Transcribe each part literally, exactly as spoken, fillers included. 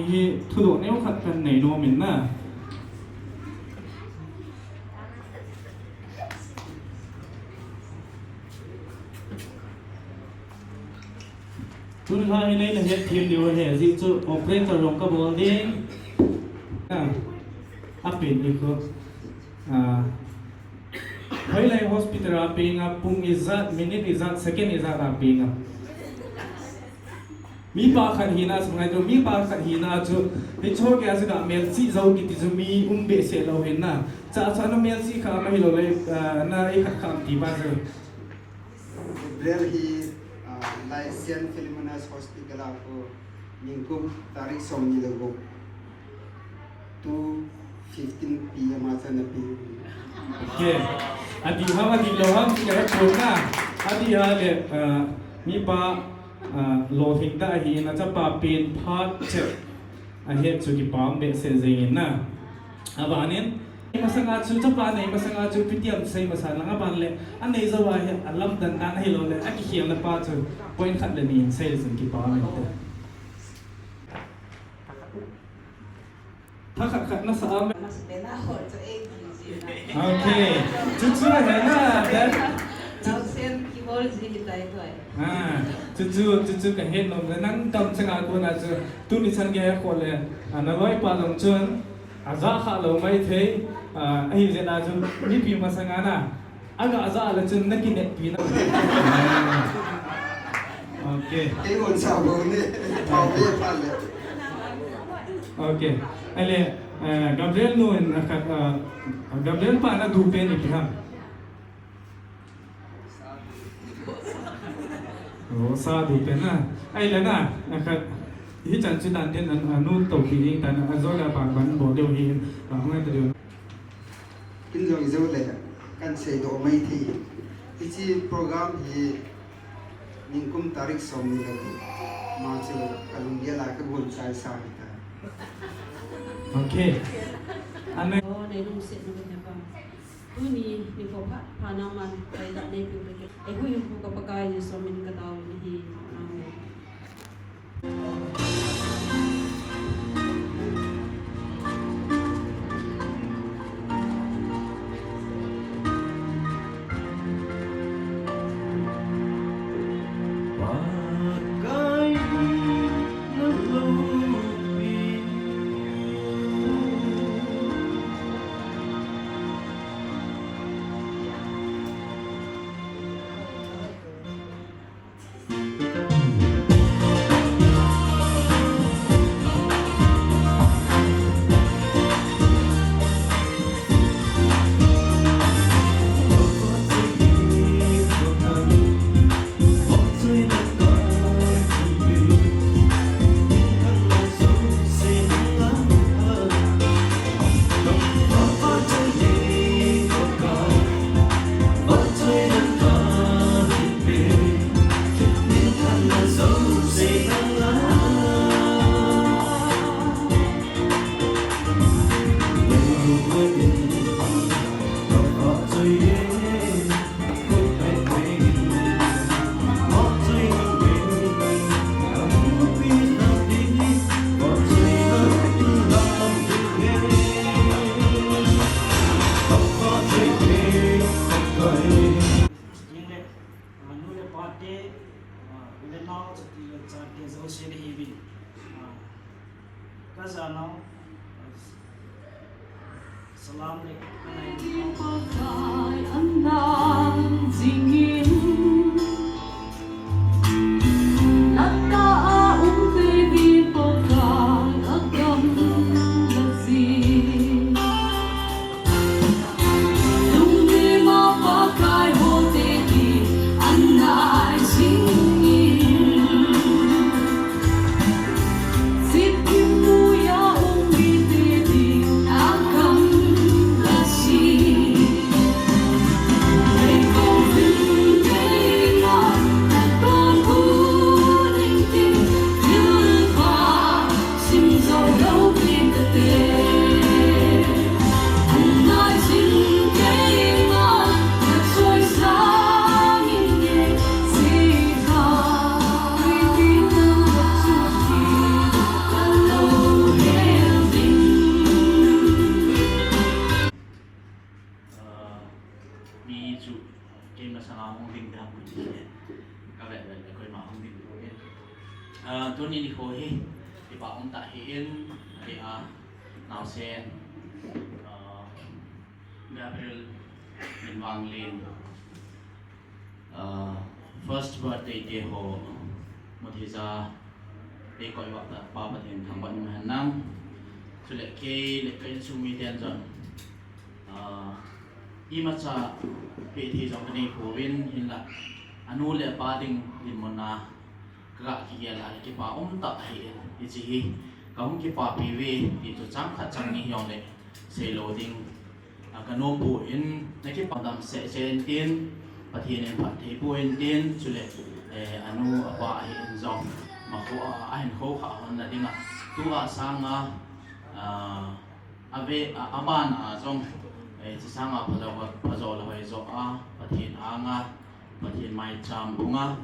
Hi thudoh neo khat kanei nom in na. Tun la hi neina het thim diu ahi, ajeh chu operator jong kabol ding. A, apen ni ko. A, hoilai hospital a peng a, pung ijat, minute ijat, second ijat a peng a. Mipa khat hina, sungai tu mipa khat hina chu, hicho kei a chu ga melchih jou kiti chu mi um behseh lou hin na. Cha cha na melchih kha ma hilou le, a, na i khat kha ti pa chu. Gabriel hi, ah, Laisian Philomena Hospital a ko ningkum tarik som ni le gup two fifteen P M a chun ana pe. Okay. Adih ham, adih lou ham, ti ka he pon na. Adih a le, ah, mipa, ah, lolhing tah ahi in, achapa pen phat cheh ahet chu kipa um behseh jeng in na. Abanin, masanga chu, chapa nei masanga chu, ipi ti ham sei masa lang, aban le, anei jou a hi, alamdan dan ahilou le, akikhelna pa chu, point khat le ni in sei le chun kipa um inte. Tha khat khat nasa am. Masa te na ho chu ei ji ji na. Okay. Chu chu he na, that. Naosen kibol ji hi tai toi. Ah, chu chu, chu chu ka het nom le, nang tam changa kona chu, tuni chan gei a kho le, ah, na loipa jong chun, aja kha lou maithei, ah, ahi jeh a chu, mipi masanga na, aga ja le chun na kineppi na. Okay. Kei hon sa bo ni, thau be pa le. Okay. Ahile, eh, Gabriel nu in, ah, khat, ah, Gabriel pa na du pen ipi ham. Oh, sa du pen na. Ahile na, ah, khat, hichan chu dan tin, ah, anu toh pi ding tan, ah, ajo le aban ban bol diu hi, ah, hung e ta diu. Kin jong jou le, kan seidoh maithei. Hiche program hi ningkum tarik som ni le gup ma chu kalunggel a kagon chai sa hi ta. Okay. Amen. Oh, nei lungset na ka pa. Tuni nikho pha, pha nangman, kaida nei piu peke. Eihuhhingpu ka Pakai Jesu min ka tao nahi. Amen. Anu le pa te, ah, u le nao, chate le chate jouse nahiuvin. Ah, ka janau, ah, salam le, ka nai. Pakai anang jingin, nata a um te di Pakai agamla jing. Lungdima Pakai hote hi anai jingin, Sitkim muya um mite ding agamla jing. Leikong Masanga hung ding dam ko ti. Ka vet vet le koima hung ding ko in. Ah, tuni nikho hi kipa um tah ahin, ati a, naosen, ah, Gabriel Minwanglin, ah, first birthday te ho, muthei ja, te koi vah tah Pa Pathen thangvah in um hen lang. Chule kei le ka insung miten jong, ah, imacha peh thei jong ka nei pouvin, hinlah anu le apa ding dinmun a ka ga kigel a le kipa um tah ahi, hiche hi ka hung kipapi uve ti chu chang khat chang ni hijongle sei lou ding a ka nom poi, na kipa dam seh seh in tin, Pathen in phatthei boh in tin, chule, eh, anu apa ahin jong, makho a, ahin kho kha hon na ding a, tua sanga, ah, ave, a, aban a jong, eh, hiche sanga phajo, phajo le hoi jo a, Pathen anga, Pathen maicham phunga,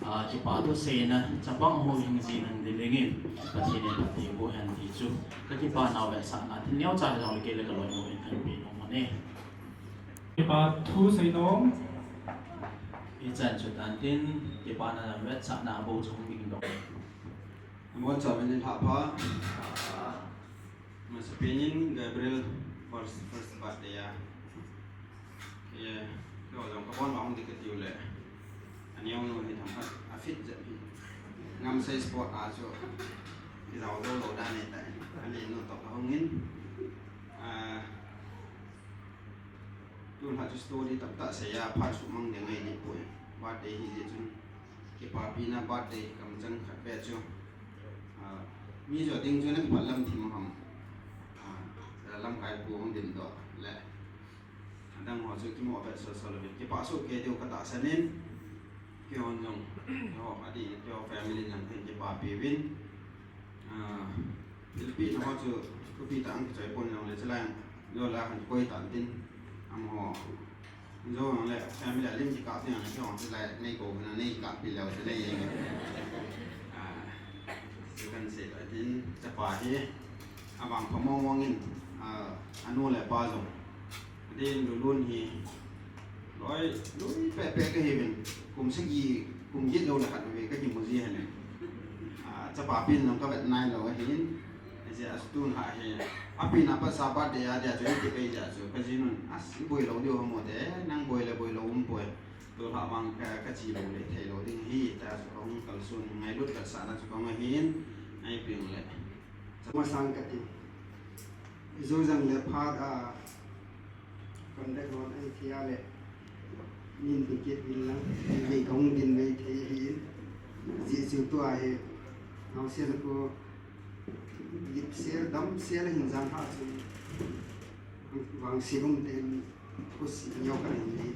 ah, kipa thu seina chapang hung hing jin hen ti dingin, Pathen in phatthei boh hen ti chu ka kipa nau vetsahna thil neocha hijongle kei le ka loinu in kahin pe nom uve. Kipa thu sei nom. Ichan chu tan tin, kipa na vetsahna bou chu hung ding doh. Amon cha ven in lha pha. Masapen in Gabriel first, first birthday a. Kei, kei jong ka bon vang ding kati u le. Aneo nu hi themkhat a fit jep hi. Ngam sei sport a chu. Kijao jou lou dan ahitai. Aneo nu toh ka hung in. Ah, tulha chu story tamtah sei a, phat sumang ding ngai ding poi. Birthday hi jeh chun. Kipapina birthday kam chang khat ve chu. Ah, mi jo ding chu na kipat lam thim ham. Ah, lamkai pu hung ding doh le. Adang ho chu kimo vet sol sol uvin. Kipa soh kei diu ka tahsan in. Keihon jong. Keiho adih, keiho family jong kahin kipapi uvin. Ah, thilpeh na ho chu, thupi tah a kichoi pon jongle chulai. Jong la kan koi tan tin. Amaho. Jong le family a lim kikah tin le keiho chulai nei kou na nei kah pi leu chulai. Ah, chu kan sei tan tin, chapa hi. Avang pha mong mong in, ah, anu le apa jong. Adin lulun hi. Loi, loi peh peh kahiuvin. Kum sagi, kum get lou le khat ve kakimu ji hen. Ah, chapa pen jong ka vet nai lou ahin. Hijeh a chu tun ha hi. Apen a pat sa birthday a dia chu iti pai jeh a chu. Ka jinun, as, boi lou diu ham o te, nang boi le boi lou um poi. Tulha vang ka, ka chi lou le thei lou ding ahi, tia chu ka hung kalson, ngailut kalsahna chu ka hung ahin, ngai peng le. Masang kati. Jou jong le phat a, contact hon ahi thei a le. Min ti kit min lang, min ka hung din mai thei ahi. Jeh chu tua hi, naosen ko, gip sel, dam sel hin jang ha chu. Vangse um ten, Kusi neo ka nei nei,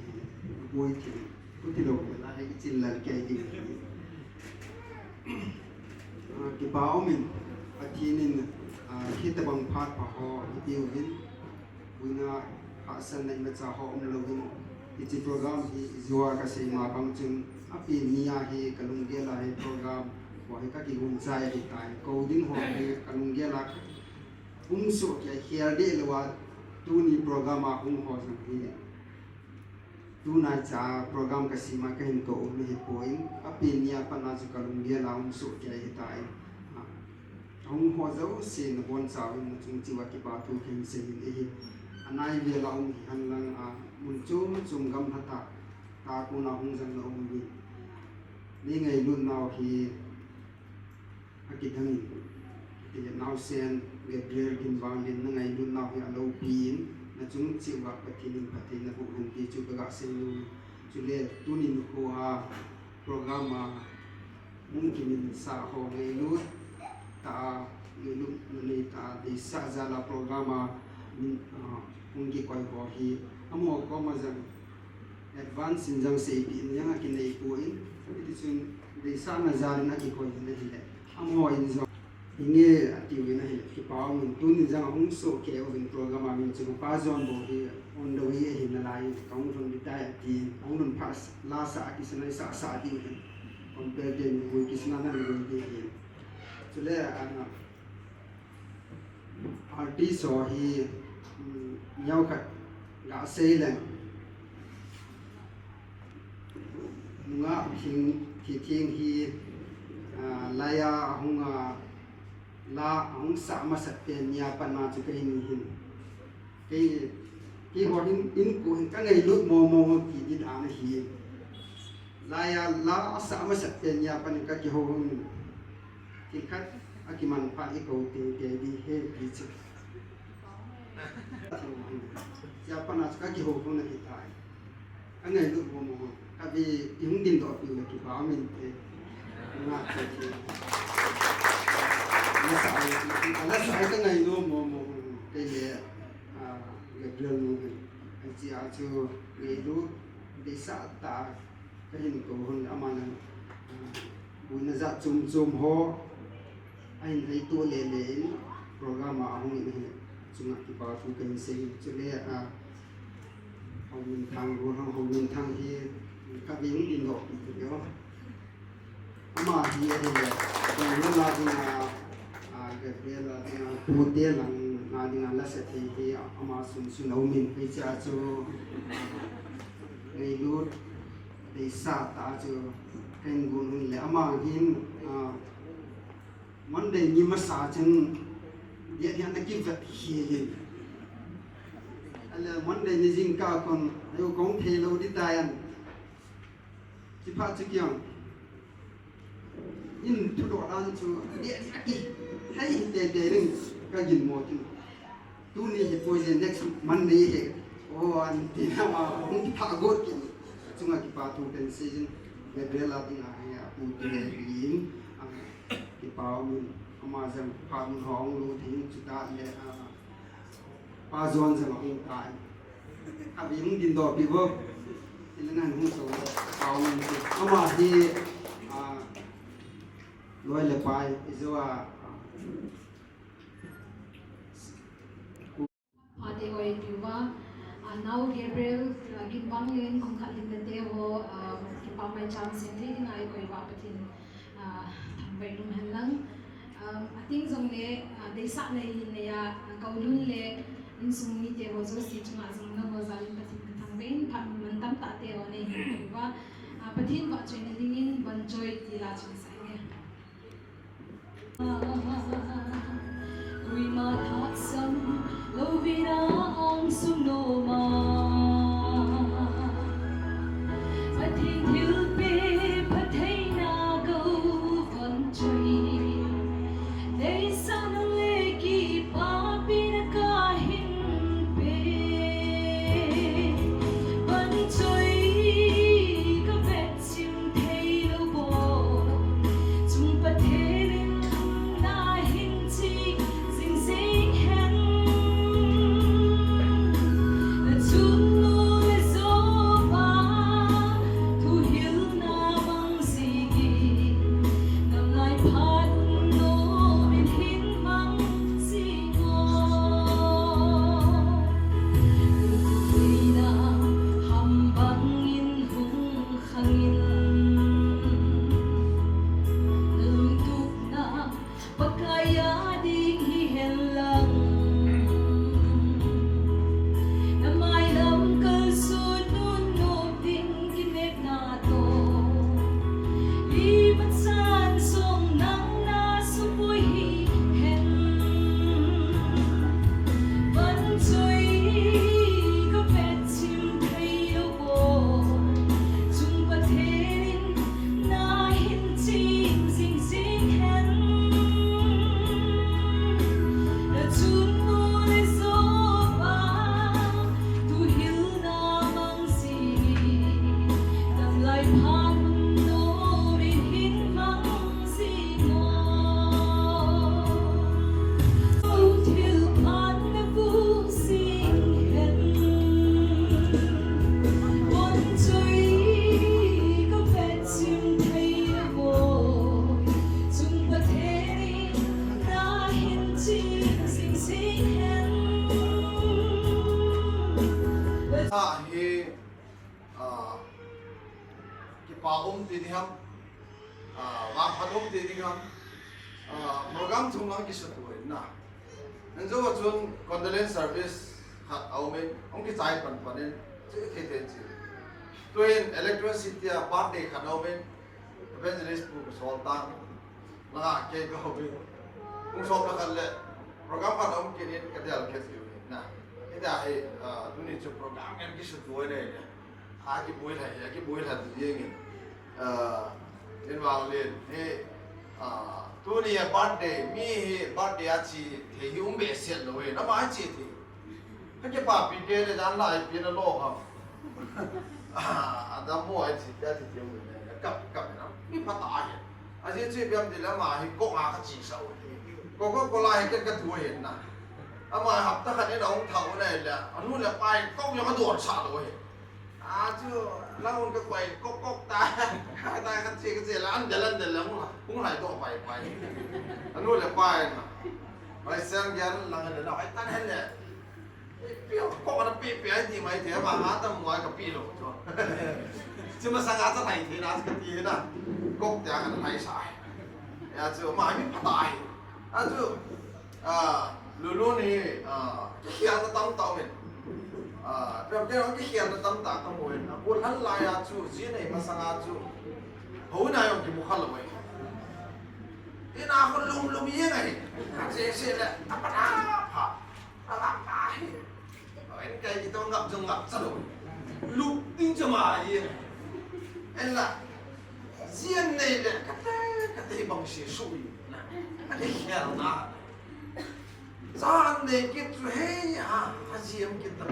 boi thil, kuti lou ka la, hei chin lal kei ding. Ah, kipa um in, Pathen in, ah, hitabang phat pha ho, i tiu hin, buina hahsatna imacha ho um lou hin, hiche program hi, jua ka sei ma bang chun, apen ni a hi, ka lunggel a hi program, ho hi ka kigum chai ahitai, kou ding ho hi, ka lunggel a, Hung soh kei, khel deh lou a, tuni program a hung ho jong hi. Tunaicha program ka sim a ka hin kou um hi poi, apen ni a pat na chu ka lunggel a hung soh kei ahitai. A, hung ho jouse na boncha uvin na chung cheh uva kipa thu ka hin sei in ahi. Anai vel a um hi hen lang a, mun chom chom gamla tah, tah kona hung jong na um hi. Nei ngailut nau hi, Akidang in, ti naosen Gabriel Ginvanglin na ngailut nau hi aloupi in, na chung cheh uva Pathen in phatthei na boh hen ti chu ka ga sei nom. Chule tuni nikho a program a hung kimin sah ho ngailut tah a, ngailut na nei tah a, deisah jal a program a min, ah, hung kikoi ho hi amaho koma jong Advance in jong seipeh na jong akinei poi, hiti chun deisahna jal in akikoi in ahile, amaho in jong, hinge atiuvin ahile, kipa um in, tuni jong ahung soh kei uvin program a min chu, Pa John Bou hi on the way ahi nalai in, kahung lhun ding tai atin, ahung lhun phat lasa a kisana isasa diu hin, compare ten gui kisana na gui ding ahin. Chule, ana, Artist ho hi, um, neokhat gasei leng. Thing, thi thing hi, ah, laiya ahung, ah, la ahung sah masat pen nia pat na chu kei ni hin. Kei, keiho hin, inko hin ka ngailut mo mo ti di dan ahi. Laiya la asah masat pen nia pat na ka kihou hung. Thil khat akiman pha i kou te te di he ti chu. Sia pat na chu ka kihou hung na hi tai. Ka ngailut mo mo. Ka ve i hung dindoh piu le kipa min te. Nga te te. La sa ai, la sa ai ka ngailut mo mo. Kei le, ah, Gabriel nu hin. Ai chi a chu ngailut, deisah tah. Ka hin kou hon le ama nang, ah, buina jat chom chom ho ahin ngaito le le in program a ahung in ahi chunga kipa thu kahin sei chule, ah, Houminthang, Houminthang hi ka ve hung dindoh pi chu leo. Ama hi ahile, Gabriel a dinga, ah, Gabriel a dinga, pute lang a dinga la sa thei hi ama sun sun aumin, hiche a chu, ah, ngailut, deisah tah chu kahin gon hon le ama hin, ah, Monday ni masa chun dia dia na kivet hi hin. Ale Monday ni jingkah kon, ayo kong thei lou di tai an. Chi pha chu kiang. In thudoh dan chu dia dia ki. Hei te te ring ka gin mo tin. Tuni hi poi je next Monday hi. O, an ti na ma, hung kipha got kin. Chunga kipa thu kahin sei jin. Gabriel a dinga hi a pu ti le yin. Ang kipa min ama jang pa mun hong lu thing chu ta le, a, pa jon jang hung ta. A bi hung dindoh pi bo. Ti le nan hung so pa min chu. Ama hi, a, loi le pai, i jo a, a, Pha te ho i ti uva, ah, nao Gabriel, ah, Ginbang le Kongkhat Limna te ho, ah, kipa maicham sem thei dinga i koi uva Pathen, ah, thangvah lum hen lang. Um, ating jong le, ah, deisah nei hin nei a, ah, Kaolun le insung mite ho jouse chunga jong nangho jal in Pathen ka thangvah in, phat mun mantam tah te ho nei hin koi uva, ah, Pathen vahchoina dingin Vanchoi ti la chu sa inge. Koima thaksam louvin a ang sum nom a. Pathen thilpeh phattheina kou Vanchoi. Deisah le kipapina kahin pe. Vanchoi ka vet Chim thei lou bou, chung Pathen in na hin ching jing jing hen. Na chunnu le jopa, thuhilna mang jingin, namlai phat nom in hin mang jing o. Lungtup tuina ham bangin hung khangin, na lungtupna Pakai a ding hi hen lang. Na mailam kalson nunnom ding kinepna toh, limachan jong nang na supoi hi hen. Vanchoi ka vet chim thei lou bou, chung Pathen in na hin ching jing jing hen. Na chunnu le jopa, thuhilna mang jingin, namlai phat nom in hin mang jing o. Thil phat na pu sing hen. Vanchoi ka vet chim thei lou bou, chung Pathen in na hin ching jing jing hen. Sa hi, ah, kipa um ti ding ham, ah, vangphat um ti ding ham, ah, program thum a kisutup in na. Nan jo chun condolence service khat a um in, hung kichai pan pan in, chi thei thei chi. Tuin Electricity a birthday khat aumin, Evangelist Pu Soltang langa kei kahouvin. Hung som le khat le program khat aum kit in kadel kit jiu hin na. Hita hi, ah, tuni chu program kan kisutu nei le. Akiboi lha, akiboi lha tu jeng in. Ah, in vang len hi, ah, tuni a birthday, mi hi birthday a chi thei hi um behseh lou hi. Nama chi thei. Kakipapi kei le jan lai pi na lo ham. Ah, adam mo ai chi tia ti ti u ne. Kap, kap na. Mi phatah ahi. Ajeh chu ipi ham tile ama hi Coke a kachi sa u. Coca-Cola hi ken kathu ahi na. Ama hapta khat in ahung thah u na le. Anu le pa in Coke jong adon sa lou ahi. Achu, lang un kakoi, Coke, Coke ta. Kata kachi, kachi la, an del, an del la, hung, hung lai to pai, pai. Anu le pa in. Pai sang gian lang le, ai tan hen le. Pi Coke na pi, pi ai ti mai ti, ama ha tam mo ai kapi lou chu. Chu masanga cha lai ti na, kati na. Coke tia kan lai sa. Achu, ama mi phatah ahi. Achu, ah, Lulu ni, ah, kikhelna tamtah umin. Ah, pem ke kikhelna tamtah kamu in. Abu lhan lai a chu, ji nei masanga chu. Hou na jong kimu kha lou e. Ina khu lum lum jeng ahi. Kache se le, apa na pha. Apa pha hi. En kai kito ngap jong ngap cha lou. Lu ding cha ma hi. En la. Ji an nei le kate, kate bang se su i. Na. Ani khel na. Cha an nei kit chu hei ha, aji am kit ta.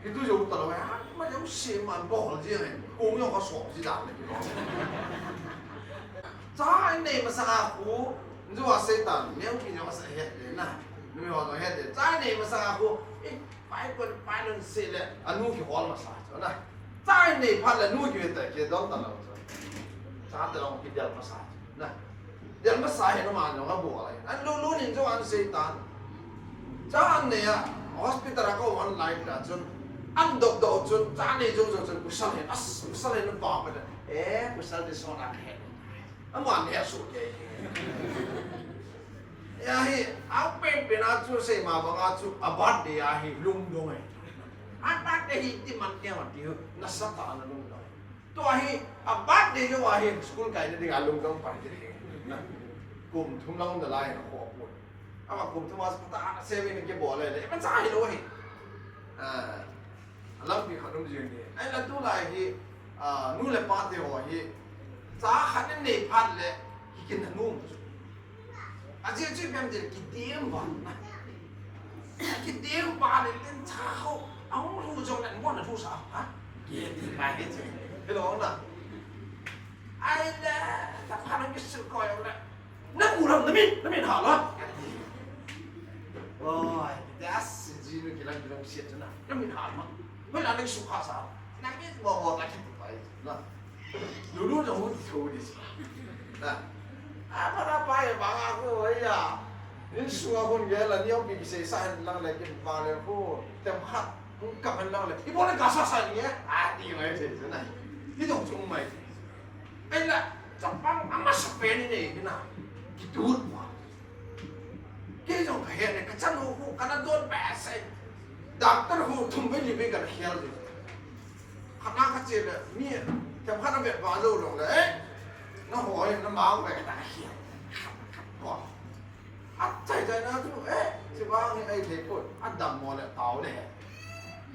Kitu jou ta lou ha, ma jou se man bol ji ne. Kong jong kaso ji dan le kilo. Cha an nei masanga khu, njo a Satan, neo ki jong asa het le na. Numi ho jong het le. Cha an nei masanga khu, eh, pai kon, pai lon se le, anu kihol masa chu na. Cha an nei phat le, anu kive ta, kidong ta lou chu. Cha te long kidel masa chu na. Del masa hi nama jong abol ahi. An Lulu nin jong an sei tan. Cha an nei a, hospital a ka um an lai ta chun. An dok dok chun, cha an nei jong jong chun, pasal hin, as, pasal hin an pa pa. Eh, pasal ti so na he. Aman he su ke. Ya hi, a pen pen a chu sei ma bang a chu, a birthday a hi lungdong e. A birthday hi ti man te man ti hu, nasatah a na lungdong. Tua hi, a birthday jou a hi, school kaina dinga lungdong pai ti hi. Kum thum lang na lai na kho pun. Ama kum thum a sa ta na saving kibol le, le, iman sa hi lou hi. Ah, lampi khat um jing ni. Ai la tulai hi, ah, nu le pa te ho hi, cha khat in nei phat le, hi kin na nu. Ajeh chu ipi ham tile kidem val na. Kidem val le len cha ho. Ahung lhu jong le mo na lhu sa. Ha? Kidem val le chu. Hello na. Ai le, ta pha na kisil ko jong le. Na mu lam na min, na min ha la. Oi, das ji nu kilang kilang siat na. Na min ha ma. Hoila na kisukha sa. Na min mo mo ta kit pai na. Lulu jong hu ti tho di sa. Na. A, para pa e, bang a khu, ai ya. Nin sunga khun gel a, ni ong pi kisei sa hen lang le, kin pa le khu, tem khat, hung kap hen lang le. Ibola kasa sa ni e. A, ti mai se, se na. Ti dong chung mai. Ai la, chapang, ama sa pe ni ne, ni na. Kitut mo. Kei jong kahe ne, kachan hu khu, kana don behseh. Doctor hu, thum ve li ve kana khel di. Khat na khat che le, mi, tem khat na vet va jou long le, eh, na hoi, na mau ve ka ta hi. Khat, khat, hoi. A chai chai na chu, eh, chi vang hi ai thei pon, a dam mo le tao le.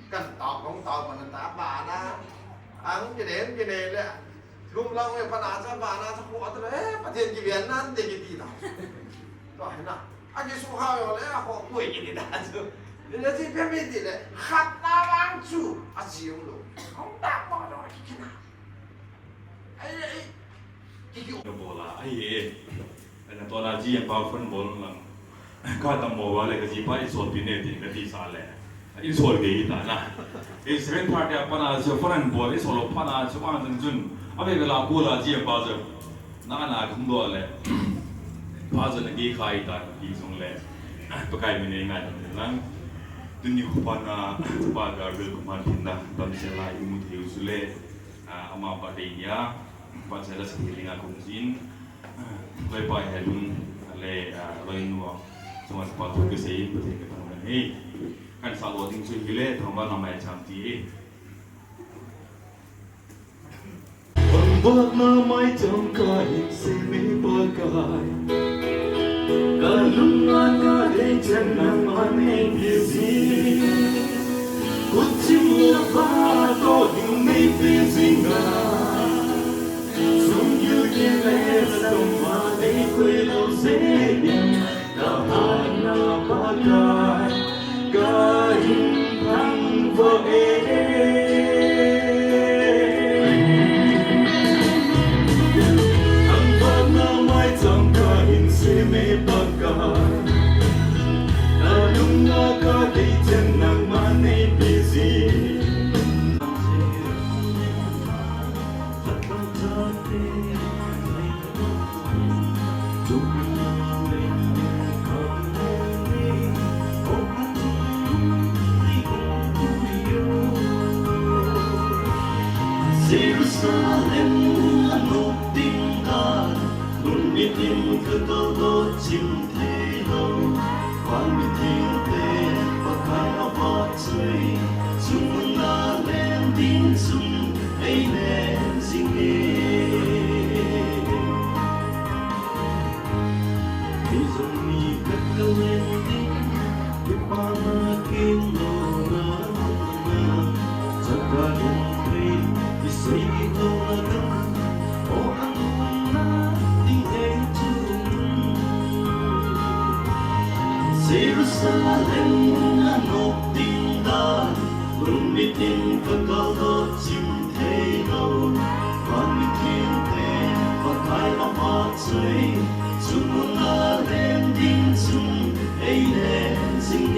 Kan tao, kong tao, man ta ba na. Ang kinen, kinen le. Thum lang ve pa na cha, ba na cha, ko ta le, eh, Pathen kiven nan te kiti ta. Tua hi na. A kisu kha jong le, a ho poi kiti ta chu. Ni le chi pe mi ti le, khat na vang chu, a chi jong lou. Hung ta pa jong a kikina. Ai, ai, kiki. Ka bol a, ai e. Ana to na ji pa phone bol lang. Ka tam mo va le ka ji pa i sol pi ne ti ka ti sa le. I sol ke i ta na. I seven thirty a pa na ji phone an bol, i sol pa na ji pa na jun. A ve ka la bol a ji pa ji. Na na khum do le. Pa ji na ki khai ta ki jong le. Pakai min ne ngai ta lang. Tuni khu pa na, pa ga rel khu man phin na. Tam se lai i mu thei u su le. Ah, ama pa dei nia, pa cha la sa healing a kum jin. Loi pa he lun, le, ah, loi nu a, chunga pa thu kisei, Pathen kathangvah e. Kan sa lo ding chu hile, thangvah na mai cham ti e. Vana maicham kahin sem e Pakai. Kalunga kadei chan nangman eipeh jin. Kutchim le vatoh ding neipeh jing a. Sunggil gil le sangma neikoi lou jeh in. Kahatna Pakai, kahin thangvah e. Thangvahna maicham kahin sem e Pakai. Kalunga kadei chan nangman eipeh jin. Jerusalem a nop ding dan, lungmit in ka kaldoh chim thei lou. Van mithengte Pakai a vahchoi, chunga len ding chun ei len jing e. Kei jong mi khat ka len ding, kipana kinlona, chaka lungthim, kisei kinlona, o anuna ding ei chu. Jerusalem a nop ding dan, lungmit in ka kaldoh chim thei lou. Van mithengte Pakai a vahchoi, chunga len ding chun ei len jing e.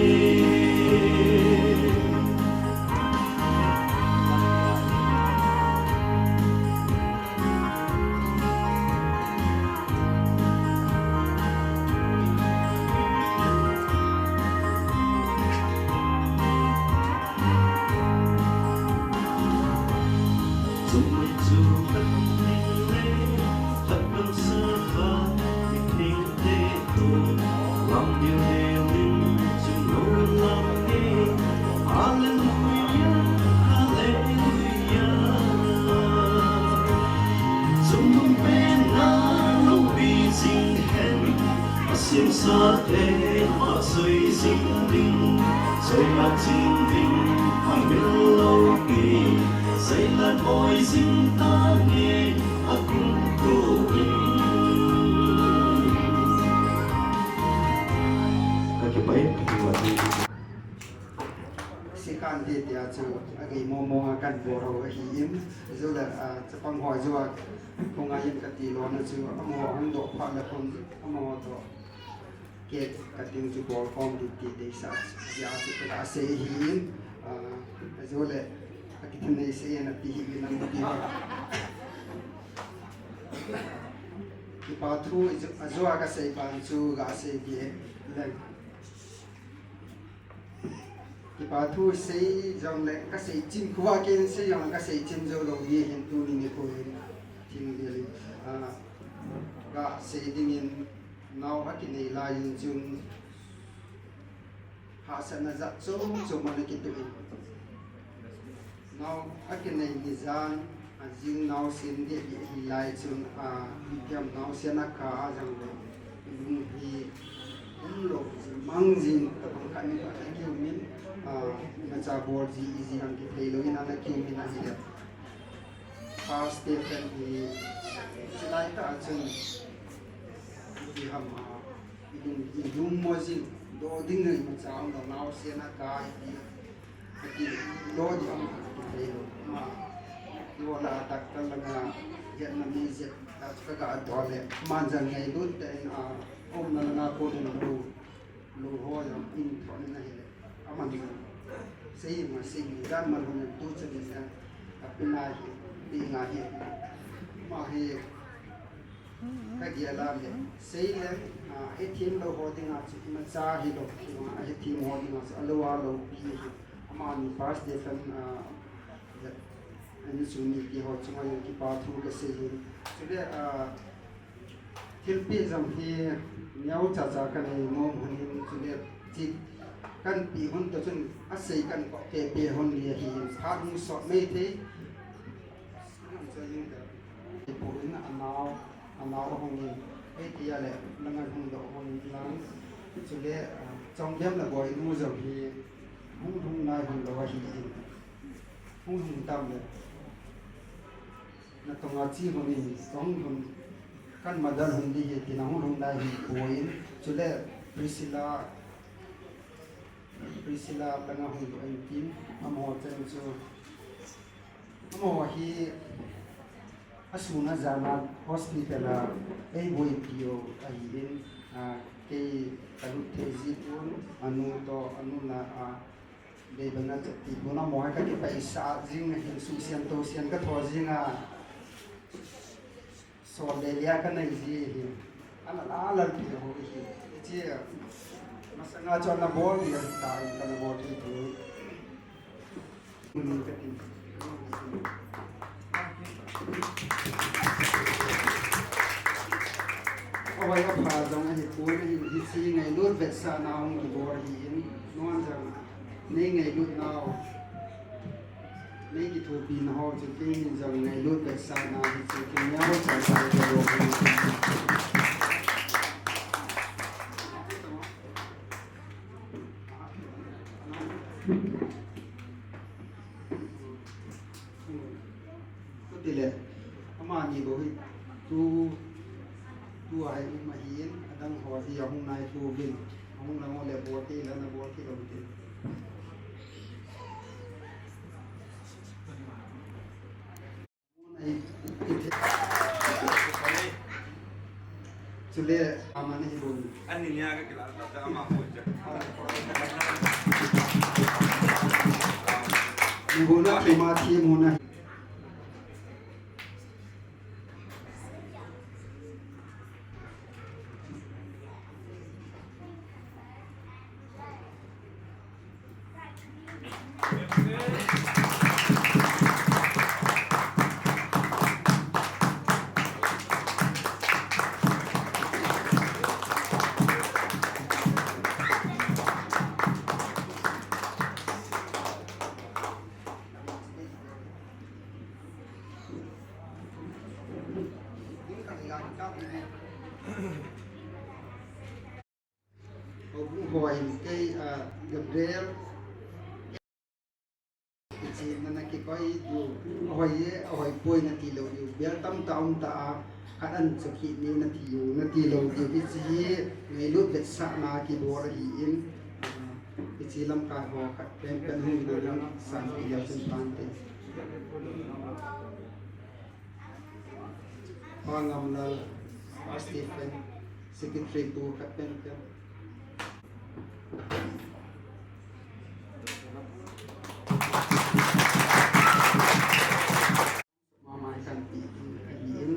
Semsate a soi jing ding, soi a ching ding, a mil loupi, seilan oi jing tange, a kum kum in. Ka kipah e, ka kipah e. Sikhan te tia chu, a gei mong mong a kan bol ho ahi in, jule, a, chapang ho jua, khongai in ka ti lona chu, amaho hung doh phat le khun, amaho toh. Cake cutting chu bol khom ding ti deisah jeh a chu ka sei ahi in, ah, ajole, akithin nei sei na ti hi in amu ti ho. Kipa thu aju-, ajua ka sei ban chu ga sei ding leng. Kipa thu sei jongle ka sei chim khuva ken sei jongle ka sei chim jou lou ding hin tuni nikho hin thil ding, ah, ga sei ding in. Nao akinei lai in chun hahsatna jat chom chom ana kitoh in. Nao akinei ni jan, ajing naosen deh deh ahi lai chun, a, ipi ham naosen akha a jong le, lung hi umlou jing mang jing tabang khat ni khat ana kium in, a, imacha bol ji iji jong kithei lou in ana kium in ahile. First day friend hi, chulai tah a chun, ipi ham a, ilung, ilung mo jing, doh ding nei macha um lou, naosen akha ipi, ati, doh ding ham, ati thei lou. Ama, iwala doctor langa, Vietnamese, ta chu ka ga doh le, aman jong ngailut tah in a, umna langa kon in lou. Lou ho jong in thon in ahile. Aman jong. Sei ma sei ni dan ma lou tu che ni sa. Api na hi, pi nga hi. Ma hi. Ka gel a le. Sei le, a, hethem lou ho dinga chu imacha hilou. A hethem ho dinga chu alou a loupi hi. Aman first day friend, a, Ani chu mite ho chunga jong kipa thu ka sei in. Chule, ah, thilpeh jong hi neocha cha ka nei mong hon in, chule chi kan peh hon toh chun asei kan koh peh peh hon ding ahi in. Phat hung sot mai thei. Nam cha jing ka. Nau ahung in, ei tia le, nangan hung doh hung in lang, chule, ah, Chonggem le Boinu jong hi, hung lhung nai hung lou ahi in, hung lhung tam le, natong a che hung in, hung lhung, kan madal hung di hi, tin a hung lhung nai hung poi in, chule, Priscilla, Priscilla langa hung doh in tin, amaho chan chu, amaho hi asun ajan a hospital a eiboipi u ahi in, a, kei kalut thei ji pon, anu toh, anu na a, dei bang a chat ti pon, amaho hi kakipaisa jing ahin, suhsian tousian katho jing a. Sol le lia kanei ji hi. Ana la lalpi ho hi. Hiche, masanga chu ana bol dia ta in kana bol thei poi. Mun ka tin. Ahoi apha jong ahi poi, hiche ngailut vetsahna hung kibol ahi in. Nuan jong nei ngailut nau. Nei kithopi na ho chu kei in jong ngailut vetsahna hiche kineo chai chai ka bol ahi. Chutile, amani bou hi tu, tua hi um ahin, adang ho hi ahung nai uvin, ahung lang u le bol thei le ana bol thei lou tin. Chule, amani hi bou. Ani nia ka kila ta ama bou ja. Ni bou na ke ma thi mo na. Houbung ho hin kei, ah, Gabriel. Hiche nana kikoi diu, ahoi e, ahoi poi nati lou diu. Bel tamtah um ta a, khat an chakhi ni nati u, nati lou diu. Hiche hi ngailut vetsahna kibol ahin, ah, hiche lamkai ho khat penpen hung in lang sanpi leu chun tante. Pa Ngamlal, Pa Stephen, Secretary pu khat pen pen. Mama kan pi in, in.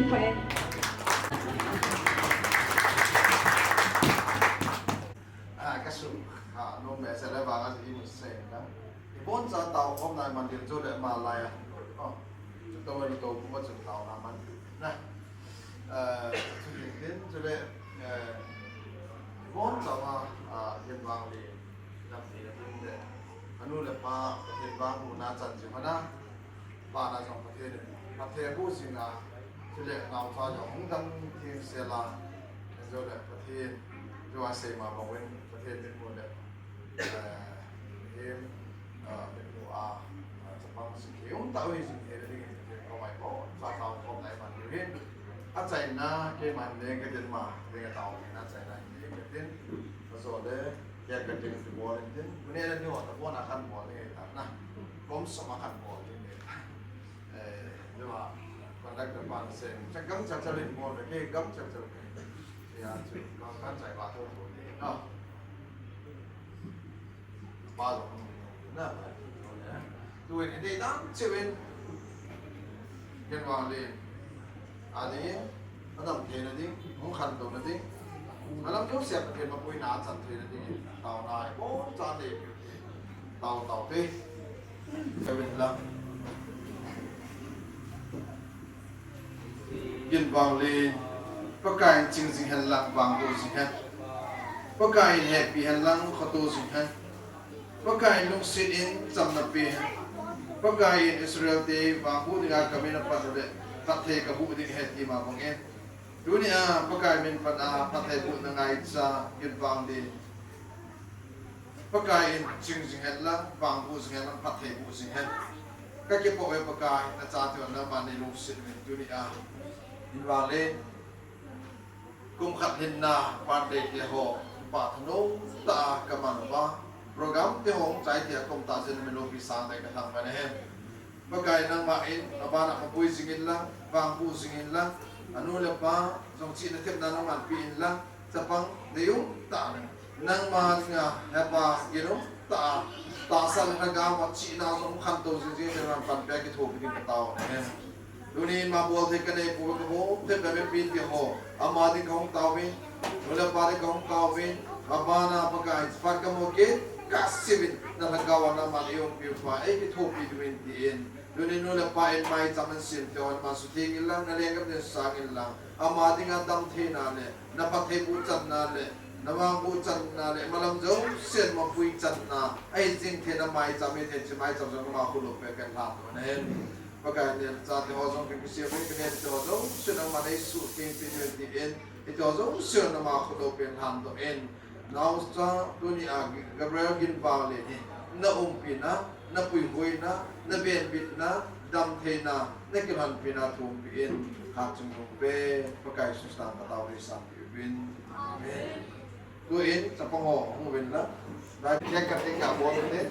Ah, ka sum, ah, nom behseh le vang a i mu sei na. I boncha tao khom na mandir chu le ma lai a. Oh, chu to le to kuma chu tao na mandir na. Eh, chu tin tin chu le, eh, i boncha ma, ah, yin vang le, lam ni le tin le. Anu le pa, tin vang mu na chan chu ma na. Bana jong Pathen in, Pathen bu jing a, chule naocha jong hung dam thim sel a, chule Pathen, chua sei ma bang uvin, Pathen min mu le, eh, him, eh, min mu a, eh, chapang si ki um ta ui jing he le ding in, Pathen ko mai ko, sa tao ko nai man ui hin. A chaina, keiman le ka tin ma, le ka tao na chaina, le ka tin, ka zo le, Kei ka ding ti bol in tin, kuni na ni ho ta bol na kan bol ni ta na. Kom som a kan bol ni ni. Eh, ni ma, conductor pan se, cha gam cha cha rin bol, ke gam cha cha. Ya, chu, kan kan chai ba to bol ni. No. Ba lo. Na, ba. Tu in, dei dan, chu in. Ken wa le. Ading, adam theina ding, hung khantouna ding. Alam jouse a Pathen mapuina a chan theina ding, taona, ibon chan dei, tao tao te. Kevin lang. Yin vang le, Pakai in ching jing hen lang, vangboh jing hen. Pakai in hepi hen lang, khoto jing hen. Pakai in lungset in chamna pe hen. Pakai in Israel te vangboh dinga kamin apat le phatthei kaboh ding ahi ti ma bang in. Tunia Pakai min pan a phatthei bohna ngaicha yin vang le. Pakai in ching jing hen lang, vangboh jing hen lang, phatthei boh jing hen. Ka kipo e Pakai, na chate ho nangman nei lungset in tunia. Yin vang le. Kum khat hinna birthday te ho, pa thanom tah a ka man uva, program te ho hung chai thei a kom tah jeh in min loupi sang tah in ka thangvah e. Pakai nangma in, abana mapui jing in lang, vangboh jing in lang, anu le apa jong chihna thepna nangman pe in lang, chapang deium tah in. Nangma dinga hepa ginom tah a, tahsa le lhagao a chihna jong khantou jing jing in nangman panpi a kithopi ding ka tao e. Tuni ma bol thei ka nei pou ve ka bol thei ka mipi te ho. Ama ding ka hung tao vin, nu le pa ding ka hung tao vin, abana Pakai phat ka mo kit, ka simin, na lhagao a nangman eiumpi uva, eikithopi diuvin tin. Tuni nu le pa in maicham in sem te ho, nangman sutheng in lang, na lenggam in sang in lang. Ama dinga damtheina le, na phatthei boh channa le, na vangboh channa le, malam jousen mapui channa, ahi jing thei na maicham, ahi thei chi maicham jong ama khut loupi a ka lhan doh ahi. Pakai, neh le chah te ho jong kin kisem in, ka neh te ho jong, sun ama nei suhteng pi diu tin, hiti ho jong, sun ama khut loupi a lhan doh in. Naocha, tunia Gabriel Ginvale hi, na umpina, na puihoina, na venbitna, damtheina, na kilhonpina thumpi in, khat chung thum pen, Pakai Jesu min a ka tao le san pi uvin. Amen. Tuin, chapang ho, hung uvin lang. Bible ka tika bol te.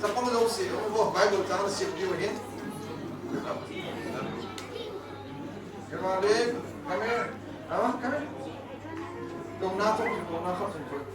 Chapang jouse, hung uvin, Bible chang sim diu hin. Kema le, kame, ah, kame. Tong na, tong, tong na, khat tong.